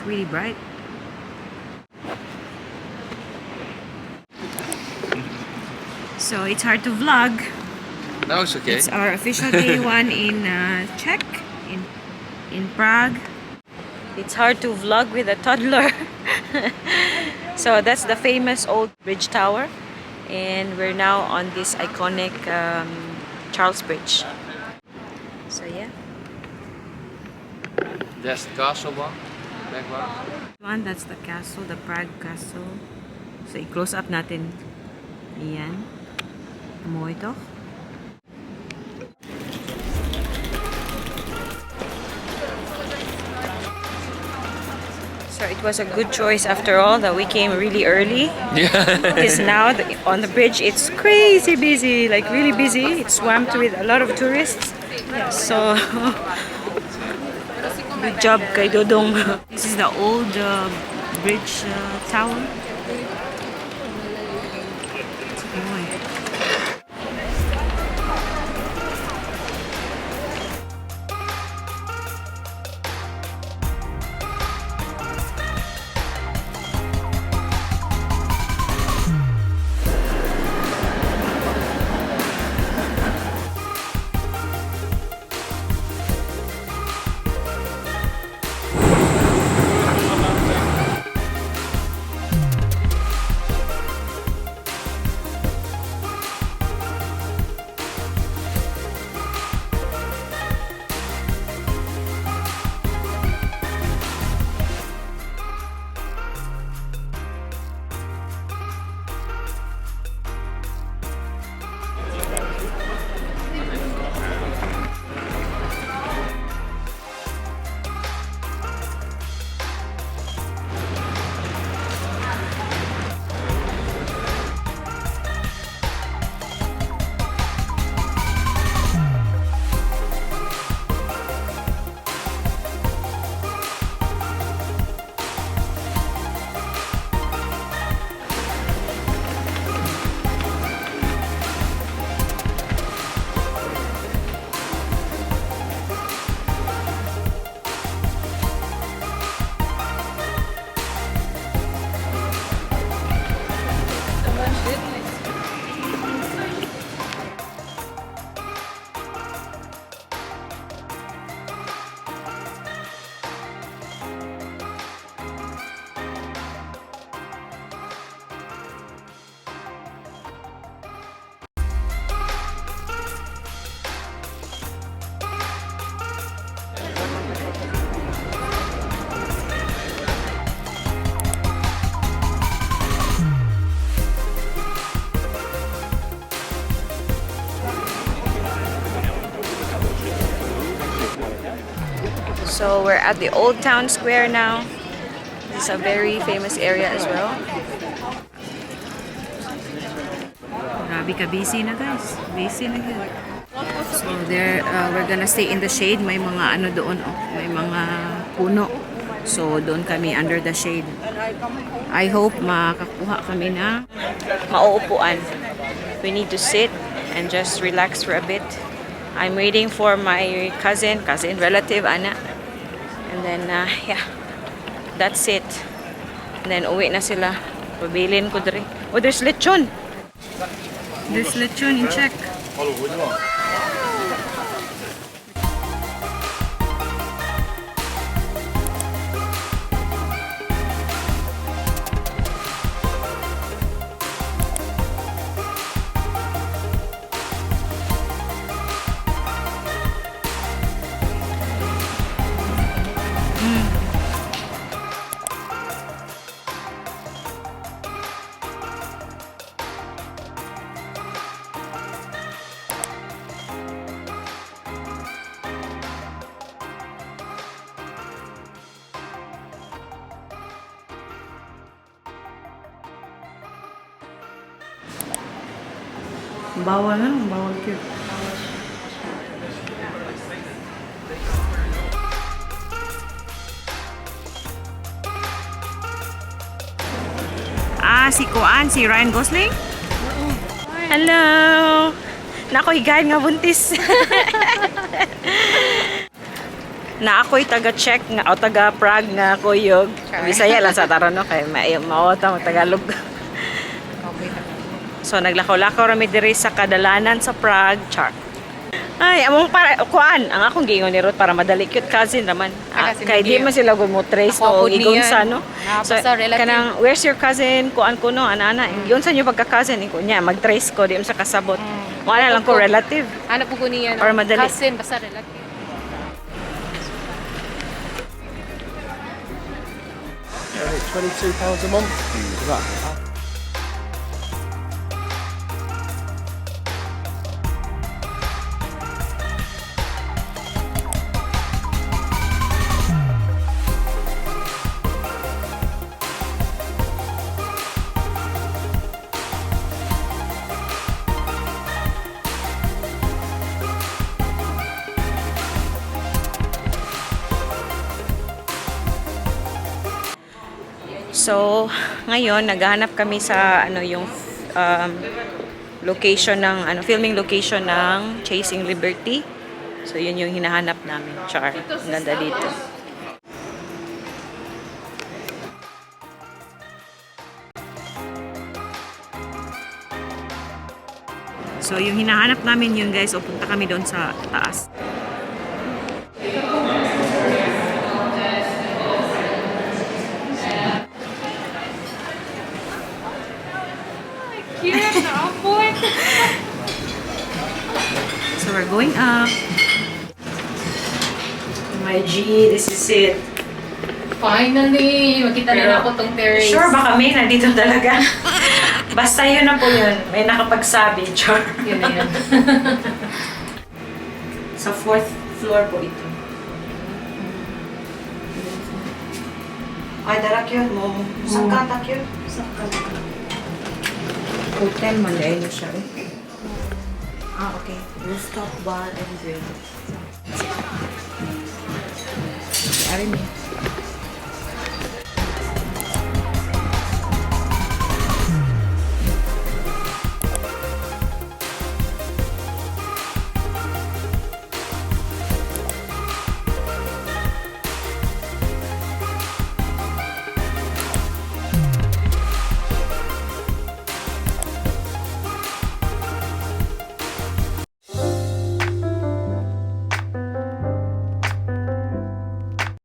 Really bright. So it's hard to vlog. No, it's okay. It's our official day one in Czech, in Prague. It's hard to vlog with a toddler. So that's the famous old bridge tower, and we're now on this iconic Charles Bridge. So yeah. There's the castle one. Background. One, that's the castle, the Prague Castle. So i-close up natin. Ayan. Mooi toch? So it was a good choice after all that we came really early. Because now on the bridge it's crazy busy, like really busy. It's swamped with a lot of tourists. So good job kay Dodong. This is the old bridge tower. Mooi. So we're at the Old Town Square now. This is a very famous area as well. Grabe ka busy na, guys. Busy na gyud. So there, we're gonna stay in the shade. May mga ano doon, oh. May mga puno. So doon kami under the shade. I hope makakuha kami na mauupuan. We need to sit and just relax for a bit. I'm waiting for my cousin, relative, ana. And then, yeah, that's it. And then, uwi na sila. Pabilin ko diri. Oh, there's lechon! There's lechon in Czech. Bawal na, bawal cute. Ah, si Kuan, si Ryan Gosling? Hello! Nako, higayon nga buntis. Na ako'y taga Czech nga o taga Prague nga kuyog. Char. Bisaya lang sa taron, no, kay maota mo Tagalog. Okay. So naglakaw-lakaw rami diri sa kadalanan sa Prague, char. Ay, among para kuan, ang akong giingon ni Ruth para madali cute cousin raman. Ah, Ah, cousin kay di niya. man sila gumo-trace Ako no po niyan. igunsa, no. Ah, basta relative. Kanang where's your cousin, kuan ko, no, ana ana. Giunsa niyo pagka cousin ko niya, mag-trace ko di mo sa kasabot. Wala lang ko relative. Ano po ko niya? Or madali. Cousin, basta relative. £22 a month. Right. So, ngayon naghahanap kami sa ano yung location ng ano filming location ng Chasing Liberty. So, yun yung hinahanap namin. Char. Ang ganda dito. So, yung hinahanap namin yun, guys, o punta kami doon sa taas. Cute na po. So, we're going up. My G, this is it. Finally, makita na Pero- na ako tong terrace. Sure, baka may nandito talaga. Basta yun na po yun. May nakapagsabi, sure. Yun na yun. Sa fourth floor po ito. Ay, darak yun mo. Sangkatak yun. Hotel man dahil na siya eh. Ah, okay. Rooftop bar and grill. Ari mi.